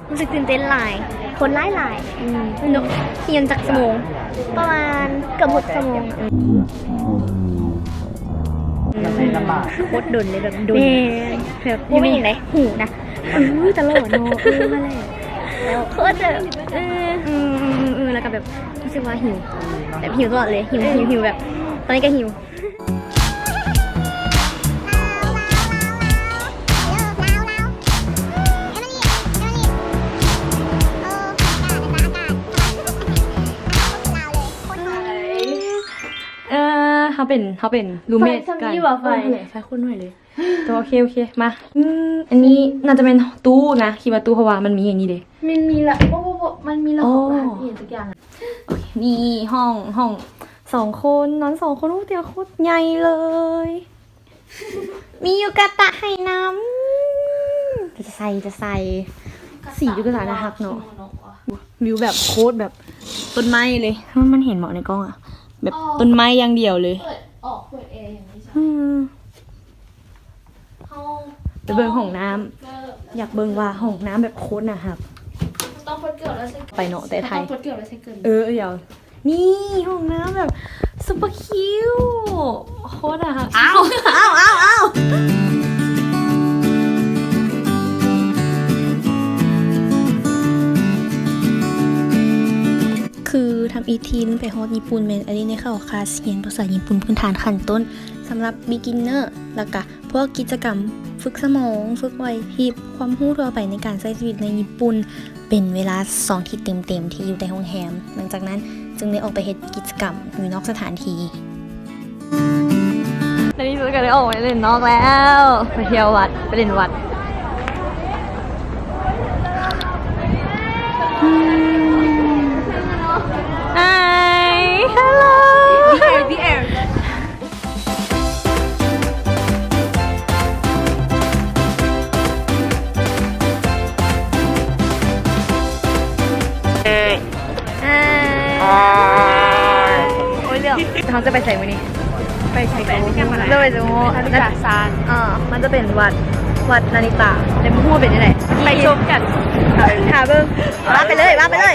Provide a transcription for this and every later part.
ຮູ້ສຶກຕື່ນເຕັ້ນຫຼາຍ ຄົນຫຼາຍໆ ອືມ ເນາະ. ຮຽນຈັກຊົ່ວໂມງ? ປະມານເກືອບຫົກຊົ່ວໂມງ. ອືມ ໂຄດດົນເລີຍ ແບບດົນ ແມ່ນ ແບບຢູ່ໃນຫູນະ. ເອີ ຕະຫຼອດເນາະ. ເອີ ນັ້ນແຫຼະ ແລ້ວໂຄດແບບ ເອີ ອືມ ເອີ ແລ້ວກໍແບບຮູ້ສຶກວ່າຫິວ ແບບຫິວຕະຫຼອດເລີຍ ຫິວ ເອີ ຫິວ ຫິວ ແບບຕອນນີ້ກໍຫິວ. ເອີ ເຮົາເປັນ ເຮົາເປັນຣູມເມດກັນ. ໄຟສ່ຳນີ້ບໍ່? ໄຟ ໄຟຄົນໜ້ອຍເລີຍ. ໂອເຄ ໂອເຄ ມາ. ອືມ ອັນນີ້ໜ້າຈະແມ່ນຕູ້ນະ ຄິດວ່າຕູ້ ເພາະວ່າມັນມີອັນນີ້ເດ້. ມັນມີລະ ບໍ່ ບໍ່ ບໍ່ ມັນມີລະບົບອາຫານອີ່ຫຍັງຈັກຢ່າງ. ໂອເຄ ນີ້ຫ້ອງ ຫ້ອງສອງຄົນ ນອນສອງຄົນ. ໂອ້ ຕຽງໂຄດໃຫຍ່ເລີຍ ມີຢູກາຕະໃຫ້ນຳ. ຈະໃສ່ ຈະໃສ່ ສີຢູກາຕະໜ້າຮັກເນາະ. ວິວແບບໂຄດແບບຕົ້ນໄມ້ເລີຍ. ມັນ ມັນເຫັນບໍ່ໃນກ້ອງອະ? ແບບ ອໍ ຕົ້ນໄມ້ຢ່າງດຽວເລີຍ. ເປີດອອກ ເປີດແອຢ່າງນີ້. ອືມ ເຮົາໄປເບິ່ງຫ້ອງນ້ຳ. ຢາກເບິ່ງວ່າຫ້ອງນ້ຳແບບໂຄດໜ້າຮັກ. ຕ້ອງເປີດເກີບແລ້ວໃສ່ ໄປເນາະ ແຕ່ໄທ ຕ້ອງເປີດເກີບແລ້ວໃສ່ເກີບ. ເອີ ດຽວ ນີ້ຫ້ອງນ້ຳແບບຊຸບເປີຄິວ ໂຄດໜ້າຮັກ. ອ້າວ ອ້າວ ອ້າວ ອ້າວ ຄືທຳອິດທີ່ໄປຮອດຍີ່ປຸ່ນແມ່ນໄດ້ເຂົ້າຄາສຮຽນພາສາຍີ່ປຸ່ນພື້ນຖານຂັ້ນຕົ້ນ ສຳລັບ beginner ແລ້ວກະ ພວກກິດຈະກຳຝຶກສະໝອງ, ຝຶກໄຫວພິບ, ຄວາມຮູ້ທົ່ວໄປໃນການໃຊ້ຊີວິດໃນຍີ່ປຸ່ນ ເປັນເວລາສອງທິດເຕັມໆທີ່ຢູ່ໃນໂຮງແຮມ. ຫຼັງຈາກນັ້ນຈຶ່ງໄດ້ອອກໄປເຮັດກິດຈະກຳຢູ່ນອກສະຖານທີ່. ໃນທີ່ສຸດກໍໄດ້ອອກໄປຫຼິ້ນນອກແລ້ວ, ໄປທ່ຽວວັດ, ໄປຫຼິ້ນວັດ. Hi, hello. ໂອ້ຍ ດຽວ ເຮົາຈະໄປໃສມື້ນີ້? ໄປໃສກໍບໍ່ຮູ້. ເຮົາໄປເຊິ່ງ ເອີ ມັນຈະເປັນວັດ ວັດນາລິຕາ ແຕ່ບໍ່ຮູ້ວ່າເປັນຈັ່ງໃດ. ໄປຊົມກັນ. ຖ້າເບິ່ງ. ວ່າໄປເລີຍ ວ່າໄປເລີຍ.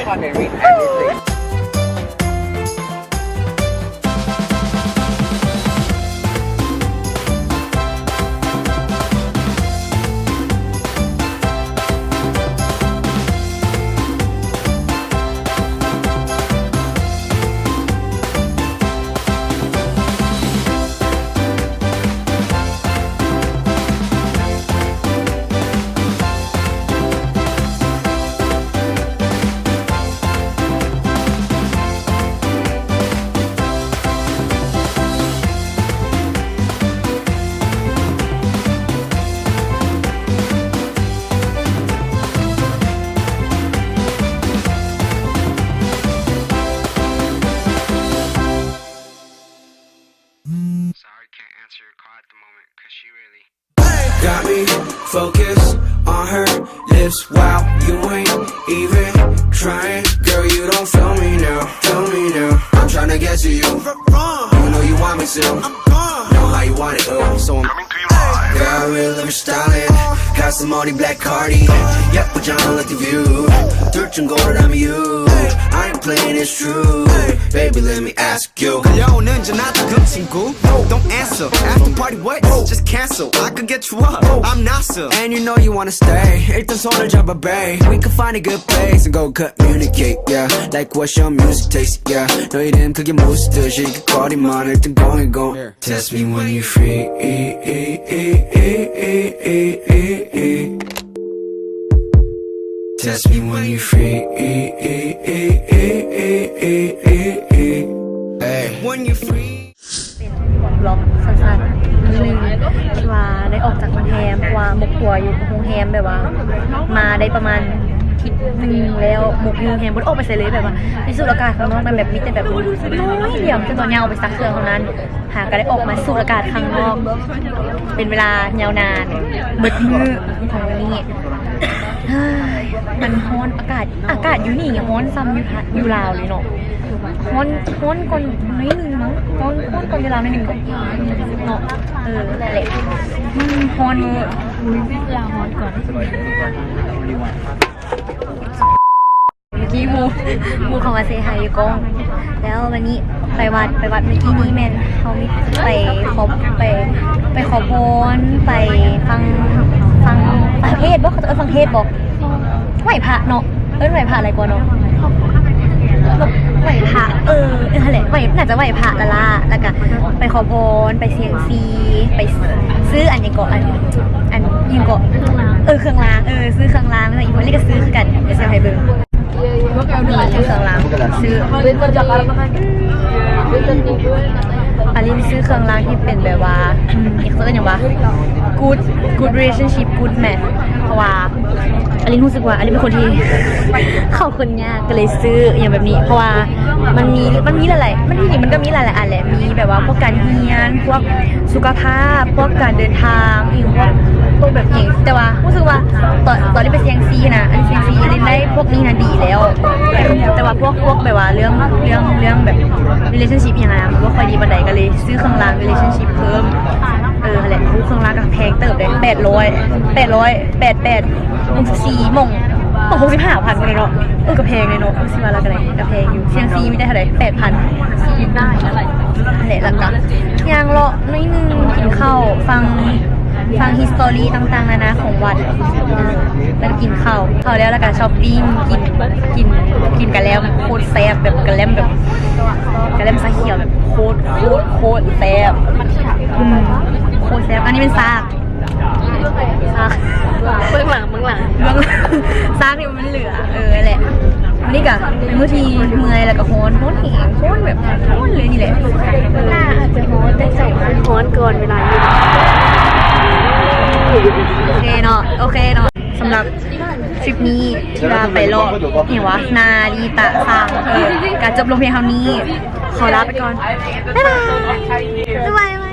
Sorry, can't answer your call at the moment, 'cause she really Got me focused on her lips while you ain't even trying. Girl, you don't feel me now, feel me now. I'm tryna get to you. You know you want me to. Know how you want it, oh. So I'm coming to you live. Girl, I really love your styling. Got some all the black Cardi. 예쁘잖아, like the view. 둘 중 고르라면 you. I ain't playing, it's true. Baby, let me ask. Yo. 끌려오는 전화도 금 친구. Don't answer. After party what? Just cancel. I could get you up. I'm Nasser. And you know you wanna stay. 일단 손을 잡아, babe. We can find a good place and go communicate, yeah. Like, what's your music taste, yeah. 너 이름 그게 무슨 뜻이? 그 거리만 일단 going, going. Test me when you free. Test me when you free. Hey. When you free. ເປັນບລັອກສັ້ນໆ ມື້ໜຶ່ງທີ່ວ່າໄດ້ອອກຈາກໂຮງແຮມ ເພາະວ່າໝົກຕົວຢູ່ໂຮງແຮມ ແບບວ່າມາໄດ້ປະມານທິດໜຶ່ງແລ້ວ ໝົກຢູ່ໂຮງແຮມ ບໍ່ໄດ້ອອກໄປໃສເລີຍ. ແບບວ່າໄດ້ສູດອາກາດຂ້າງນອກນັ້ນ ແບບມີແຕ່ແບບນ້ອຍດຽວ ຈົນຕອນຍ່າງອອກໄປຊັກເຄື່ອງເທົ່ານັ້ນ. ຫາກໍໄດ້ອອກມາສູດອາກາດຂ້າງນອກເປັນເວລາຍາວນານ ເບິດມື້ຂອງມື້ນີ້. ເຮີ້ຍ ມັນຮ້ອນ ອາກາດ ອາກາດຢູ່ນີ້ຮ້ອນສ່ຳຢູ່ ຢູ່ລາວເລີຍເນາະ. ຮ້ອນ ຮ້ອນກ່ອນໜ້ອຍໜຶ່ງມັ້ງ ຮ້ອນ ຮ້ອນກ່ອນຢູ່ລາວໜ້ອຍໜຶ່ງເນາະ. ເອີ ນັ້ນແຫຼະ ມັນຮ້ອນເວີ້. ອຸ້ຍ ລາວຮ້ອນກ່ອນ. ມີໝູ່ ໝູ່ເຂົ້າມາເຊຮາຍຢູ່ກ້ອງ. ແລ້ວວັນນີ້ໄປວັດ ໄປວັດມື້ກີ້ນີ້ແມ່ນເຮົາມີໄປຂໍ ໄປ ໄປຂໍພອນ ໄປຟັງ ຟັງ ຟັງເທດບໍ່? ເຂົາເອີ້ນຟັງເທດບໍ່? ໄຫວ້ພະເນາະ ເອີ້ນໄຫວ້ພະຫຼາຍກວ່າເນາະ ໄຫວ້ພະ ເອີ ເອີ ຫັ້ນແຫຼະ ໄຫວ້ ໜ້າຈະໄຫວ້ພະລະລະ ແລ້ວກະໄປຂໍພອນ ໄປສ່ຽງຊີ ໄປຊື້ອັນຫຍັງເກາະ ອັນ ອັນຫຍັງເກາະ ເຄື່ອງລາງ ເອີ ເຄື່ອງລາງ ເອີ ຊື້ເຄື່ອງລາງ ແລ້ວອີ່ພໍ່ນີ້ກະຊື້ຄືກັນ ດຽວຊິເອົາໃຫ້ເບິ່ງ. ນີ້ເຄື່ອງລາງ ຊື້ ອາລິນຊື້ເຄື່ອງລາງທີ່ເປັນແບບວ່າ ອືມ ເຂົາເອີ້ນຫຍັງວະ good good relationship good match ເພາະວ່າອາລິນຮູ້ສຶກວ່າອາລິນເປັນຄົນທີ່ເຂົ້າຄົນຍາກ ກະເລີຍຊື້ອີ່ຫຍັງແບບນີ້ ເພາະວ່າມັນມີ ມັນມີຫຼາຍໆ ມັນ ທີ່ຈິງມັນກະມີຫຼາຍໆອັນແຫຼະ ມີແບບວ່າພວກການຮຽນ ພວກສຸຂະພາບ ພວກການເດີນທາງ ອີ່ຫຍັງ ພວກ ພວກແບບນີ້ ແຕ່ວ່າຮູ້ສຶກວ່າ ຕອນ ຕອນທີ່ໄປສ່ຽງຊີນະ ອັນສ່ຽງຊີ ອາລິນໄດ້ພວກນີ້ນະດີແລ້ວ ແຕ່ ແຕ່ວ່າພວກ ພວກແບບວ່າເລື່ອງ ເລື່ອງ ເລື່ອງແບບ relationship ອີ່ຫຍັງຫັ້ນນະ ມັນບໍ່ຄ່ອຍດີປານໃດ ກະເລີຍຊື້ເຄື່ອງລາງ relationship ເພີ່ມ. ເອີ ຫັ້ນແຫຼະ ໂອ້ ເຄື່ອງລາງກະແພງເຕີບເດ້ ແປດຮ້ອຍ ແປດຮ້ອຍ ແປດແປດ ຫົກສິບສີ່ ໝ່ອງ ໝ່ອງຫົກສິບຫ້າພັນພຸ້ນແຫຼະເນາະ ເອີ ກະແພງເດເນາະ ຊິວ່າລາວກະໄດ້ ກະແພງຢູ່ ສ່ຽງຊີມີແຕ່ເທົ່າໃດ ແປດພັນ ຫັ້ນແຫຼະ ແລ້ວກະຍ່າງເລາະໜ້ອຍໜຶ່ງ ກິນເຂົ້າ ຟັງ ຟັງ history ຕ່າງໆນານາຂອງວັດ ແລ້ວກະກິນເຂົ້າ ເຂົ້າແລ້ວ ແລ້ວກະຊັອບປິງ ກິນ ກິນ ກິນກະແລັມ ໂຄດແຊບ ແບບກະແລັມແບບ ກະແລັມຊາຂຽວແບບໂຄດ ໂຄດ ໂຄດແຊບ ອືມ ໂຄດແຊບ ອັນນີ້ແມ່ນຊາກ ຊາກ ເບື້ອງຫຼັງ ເບື້ອງຫຼັງ ເບື້ອງ ຊາກນີ້ມັນເຫຼືອ ເອີ ແຫຼະ ມື້ນີ້ກະເປັນມື້ທີ່ເມື່ອຍ ແລ້ວກະຮ້ອນ ຮ້ອນແຮງ ຮ້ອນແບບ ຮ້ອນເລີຍນີ້ແຫຼະ ໜ້າອາດຈະຮ້ອນ ແຕ່ໃຈມັນຮ້ອນກ່ອນເວລາຢູ່ ໂອເຄເນາະ ໂອເຄເນາະ ສຳລັບ ທຣິບນີ້ທີ່ວ່າໄປເລາະ ອີ່ຫຍັງວະ ນາລິຕະສາມ ເອີ ກະຈົບລົງພຽງເທົ່ານີ້ ຂໍລາໄປກ່ອນ ບາຍບາຍ ສະບາຍໄໝ?